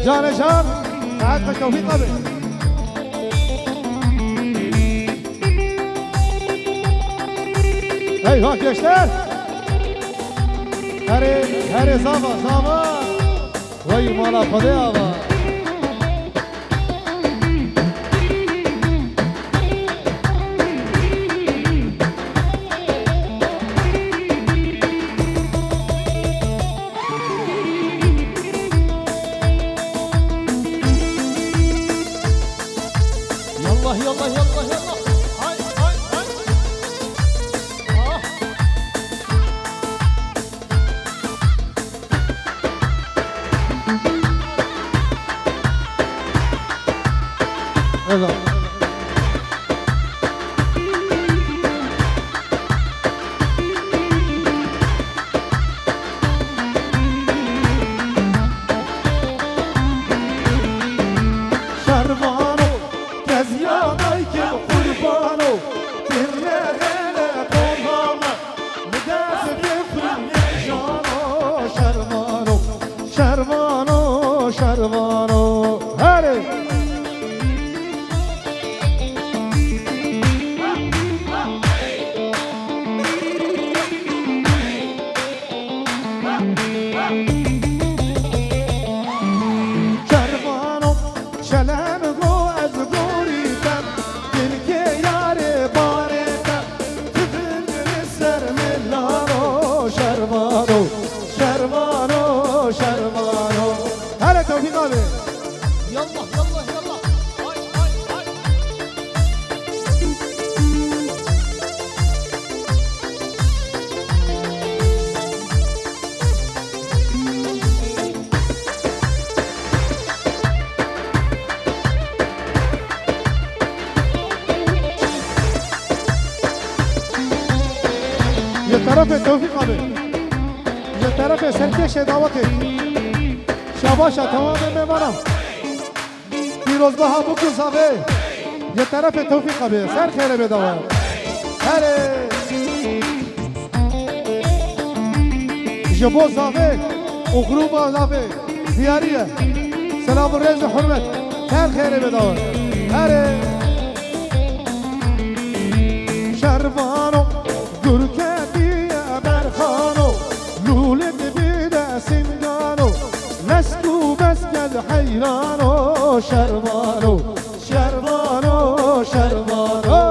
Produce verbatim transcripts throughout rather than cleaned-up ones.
Canê can, saet xweş Tewfîq abi. Hey, ha, gençler. Herê, herê zava, zava. Vay mala Xwedê ava. Yallah, yallah, yallah, yallah. Hay, hay, hay. Ah. Evet. Şervano, tezya daykim qurbano, birine hele toname, mi dest bixwîne jano, şervano, şervano, şervano. Herê! Şervano, şelen go ez gorî te, dilkê yarê barê te, tu bin li ser min lalo, şervano, şervano, şervano. Hele Tewfîq abi. Yallah, yallah, yallah. Ay, ay, ay. Ji terefê Tewfîq abi. Ji terefê serkêşê dawetê. Şabaşa tamamê mêvanan. Pîrozbaha Bûk û Zavê. Ji terefê Tewfîq abi. Ser xêrê bê dawa. Herê. Ji bo Zavê û grûba Zavê diyarî ye. Selam û rêz û hurmet. Ser xêrê bê dawa. Herê. Şervano, gurketiye berxano, lûlê dibide singano, lesk û mesk ez heyrano, şervano, şervano, şervano.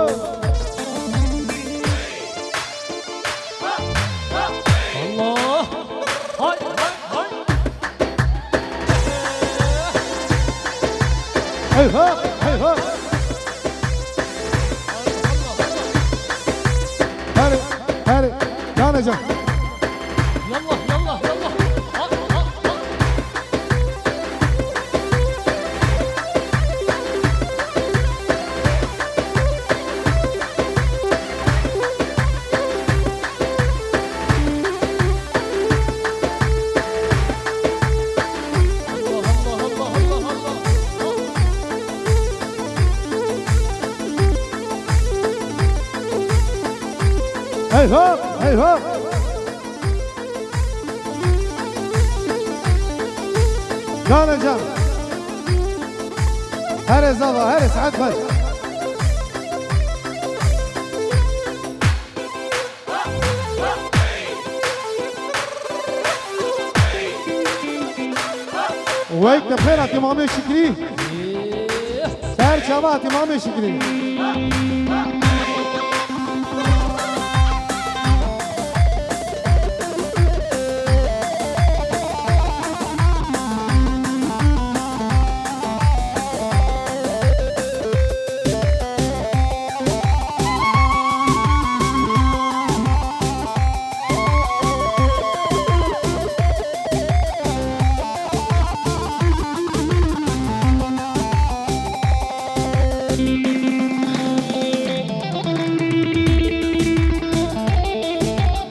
Allah! Hay, hay, hay! Hey ho, hey ho! Herê, herê, Canê can. Yallah, yallah, yallah. Al, al, al. Hey ho, hey ho. Canê can. Herê zava, herê saet xweş. Weyk de xêra Tîmamê Şikrî. Ser çava Tîmamê Şikrî.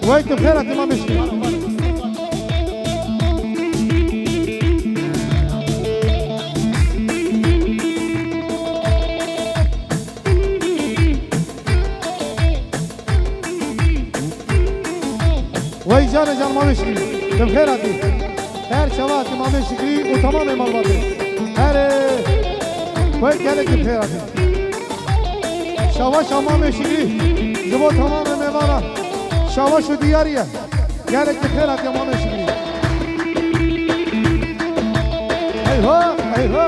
Weyk bi xêr hatî Mamê Şikrî. Wey canê can Mamê Şikrî. Bi xêr hatî. Her çava hatî Mamê Şikrî û tamamê malbatê. Gelekî xêr hatî. Şavaşa Mamê Şikrî ji bo tamamê mêvanan. Şavaş û diyarî ye. Gelekî xêr hatiye Mamê Şikrî. Eyho, eyho.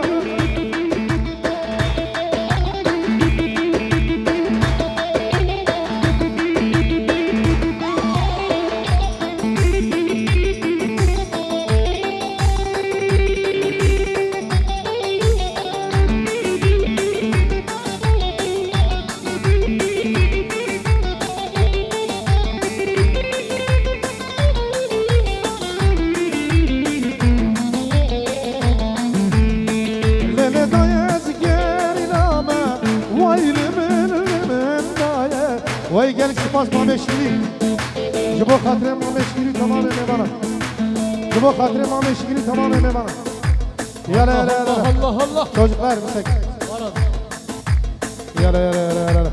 Lê lê dayê zigerîna me, way li min, li min dayê. Way gelek spas Mamê Şikrî. Ji bo xatirê Mamê Şikrî tamamê mêvana. Ji bo xatirê Mamê Şikrî tamamê mêvana. Yala, yala, yala. Allah, Allah, Allah. Çocuklar, bir tek. Var abi. Yala, yala, yala, yala.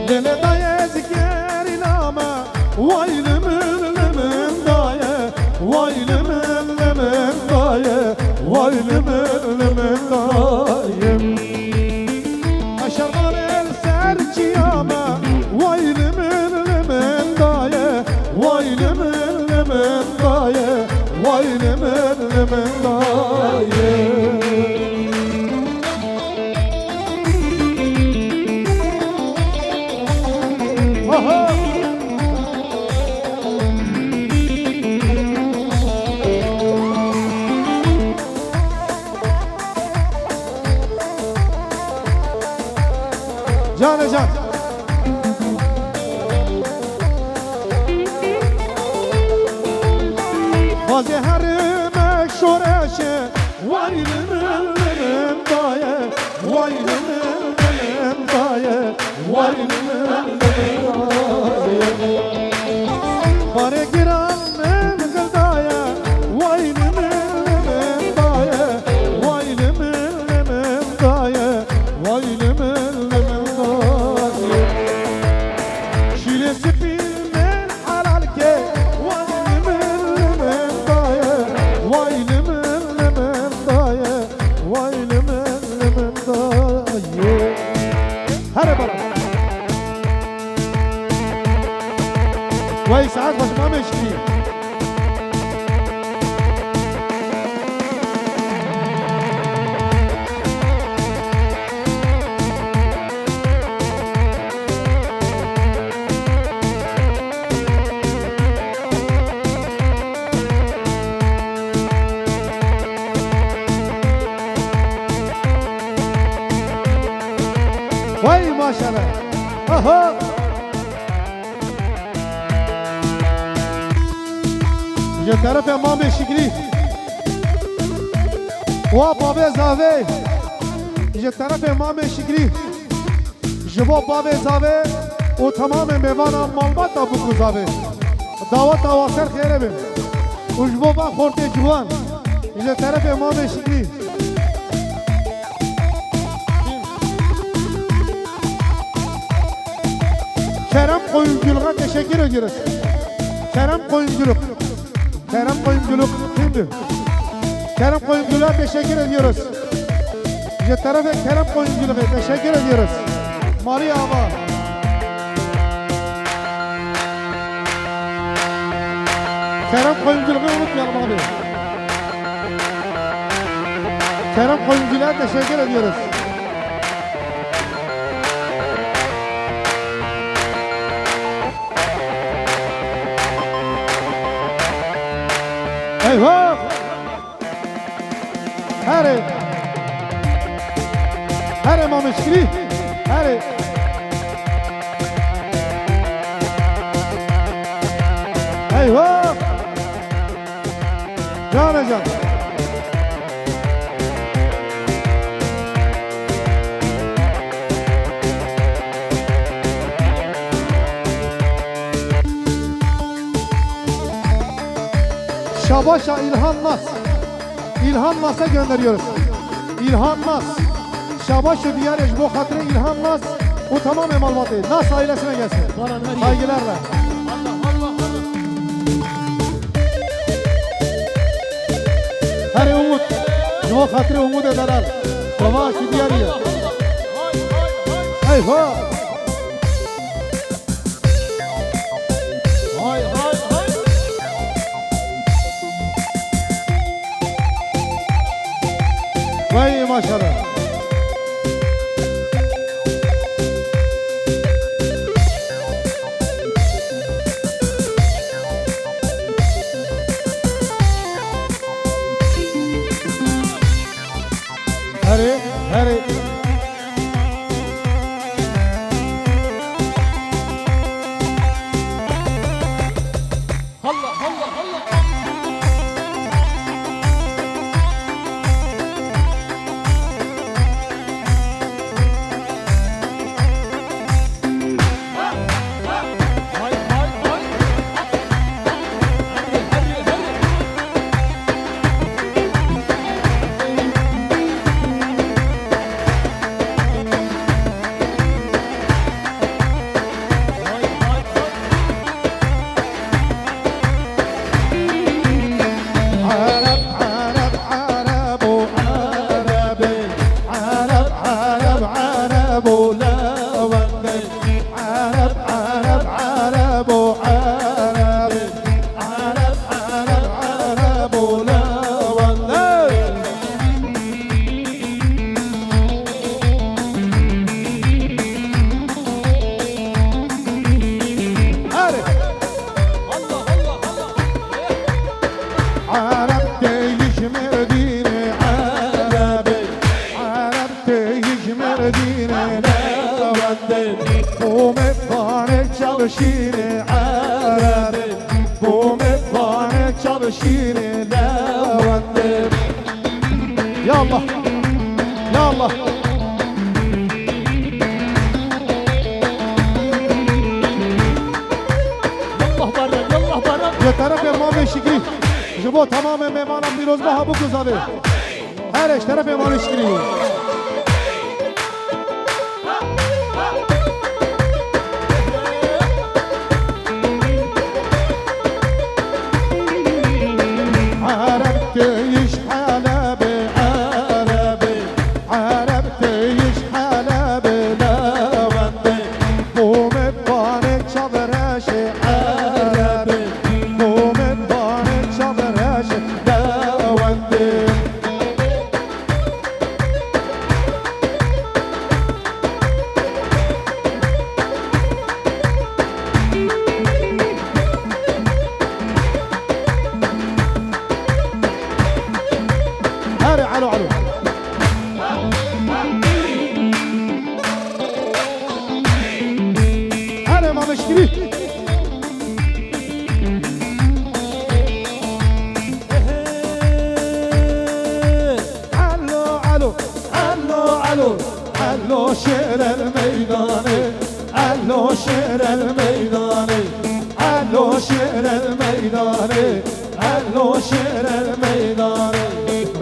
Lê lê dayê zigerîna me, way li min, li min dayê, way li min, li min dayê, way li min, li min dayê. Eşermanê li ser çiya me, way li min, li min dayê, way li min, li min dayê, way li min, li min dayê. Aha! Canê can. Xwezê herime şoreşê. Way li min, li min dayê, way li min, li min dayê, way li min, li min dayê. Barê giran min gil dayê, way li min, li min dayê, way li min, li min dayê, way li min, li min dayê. Şîrê spî min helal ke, way li min, li min dayê, way li min, li min dayê, way li min, li min dayê. Here bala. Wey saet baş Mamê Şikrî. Vay maşallah. Aha. Ji terefê Mamê Şikrî. Wa bavê zavê. Ji terefê Mamê Şikrî. Ji bo bavê zavê û temamê mêvana malbata bûk û zavê. Daweta wa ser xêre be. Û ji bo va xortê ciwan. Ji terefê Mamê Şikrî. Kerem Koyunculuk'a teşekkür ediyoruz. Kerem Koyunculuk. Kerem Koyunculuk kimdir? Kerem Koyunculuk'a teşekkür ediyoruz. Ji terefê Kerem Koyunculuk'a teşekkür ediyoruz. Maria Ava. Kerem Koyunculuk'u unutmayalım abi. Kerem Koyunculuk'a teşekkür ediyoruz. Eyvah! Herê. Herê Mamişkirî. Herê. Eyvah! Canê can. Şabaşa İlhan Nas. İlhan Nas'a gönderiyoruz. İlhan Nas. Şabaş û diyarê ji bo xatirê Îlham Nas û tamamê malbatê. Nas ailesine gelsin. Saygılarla. Herê Umut. Ji bo xatirê Umudê delal. Şabaş û diyarî ye. Eyho. Hay, hay, hay. Vay maşallah. Herê, herê. عرب، عرب، عرب و عرب، عرب، عرب، عرب و لوندن. عرب، عرب، عرب و عرب. عرب، عرب، عرب و لوندن. Erê. Ereb tê ji Mêrdînê, Ereb. Ereb tê ji Mêrdînê, Lewendê. Komê xanê çavşînê, Ereb. Komê xanê çavşînê, Lewendê. Ya Allah. Ya Allah. Yallah Baran, yallah Baran. Ji terefê Mamê Şikrî. Ji bo tamamê mêvana pîrozbaha bû ku zavê. Her ji terefê Mamê Şikrî. Ereb tê ji Helebê, Ereb. Ereb tê ji Helebê, Lewendê. Komê panê çavreşê, Ereb. Komê panê çavreşê, Lewendê. Hadi, alo, alo. Hadi, Mamiş, gidin. Alo, alo, alo, alo, alo, şêr el meydanê, alo, şêr el meydanê, alo, şêr el meydanê, alo, şêr el meydanê.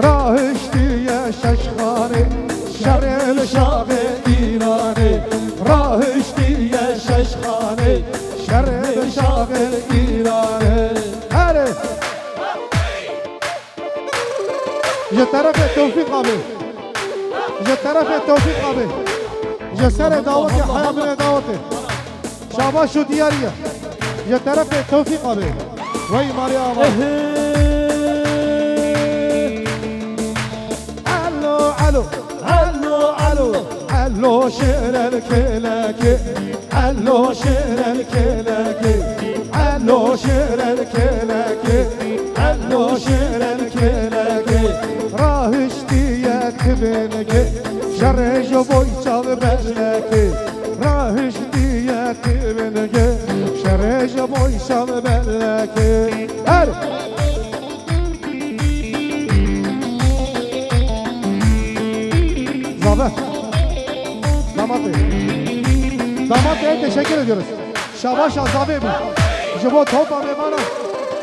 Rahiştiye şeşxanê, şerê li şaxê Îranê, rahiştiye şeşxanê, şerê li şaxê Îranê. Erê! Ji terefê Tewfîq abi. Ji terefê Tewfîq abi. Ji serê dawetê, heya binê dawetê. Şabaş û diyarî ye. Ji terefê Tewfîq abi. Wey Maria abi. Alo, alo, alo, alo, alo, şêr el kêlekê. Elo şêr el kêlekê, elo şêr el kêlekê, elo şêr el kêlekê. Rahiştiye tibingê, şerê ji boy çav belekê. Rahiştiye tibingê, şerê ji boy çav belekê. Her Zave. Damatê. Damatê, teşekkür ediyoruz. Şabaş a zavê bû. Ji bo topa mêvanan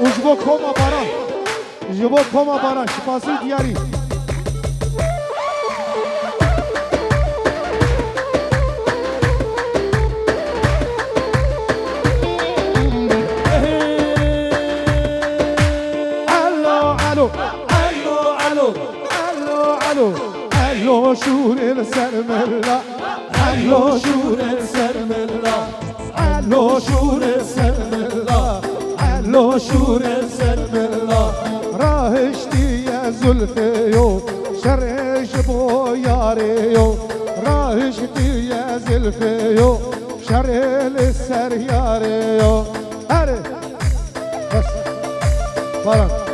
û ji bo koma Baran. Ji bo koma Baran. Şipasî diyarî. Elo, elo, elo, elo, elo şûrê li ser min la. Elo şûrê li ser min la. Elo şûrê li ser min la. Elo şûrê li ser min la. Rahiştiye zulfê yo, şerê ji bo yarê yo. Rahiştiye zulfê yo, şerê li ser yarê yo. Erê. Bes. Baran.